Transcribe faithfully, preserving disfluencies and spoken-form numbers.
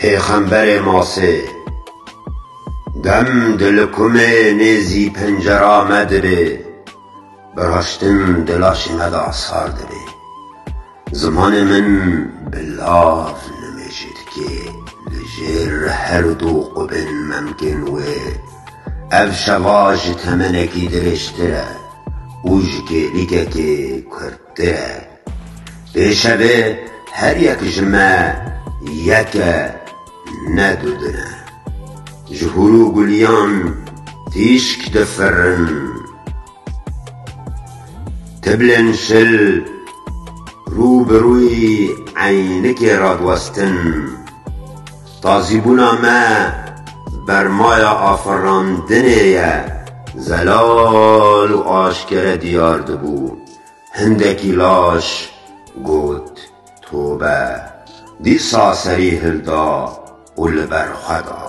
Pêxemberê masê, dem di likumê nêzî pencera me dibê, bi raştin di laşê me de asar dibê. Zimanê min bi lav nimêjê dikê, li jêr her du qubên memkên wê. Ev şeva ji temenekî dirêjtir e û ji kêlîkekê kurttir e. Pêşevê her yek ji me yek e, ne du din e. Ji hûr û guliyan tîşk difirin. Tiblên şil rû bi rûyî eynikê radiwestin. Tazîbûna me bermaya afirandinê ye, zelal û aşkere diyar dibû. Hindekî laş got, "Tobe." Dîsa serî hilda û li ber xwe da.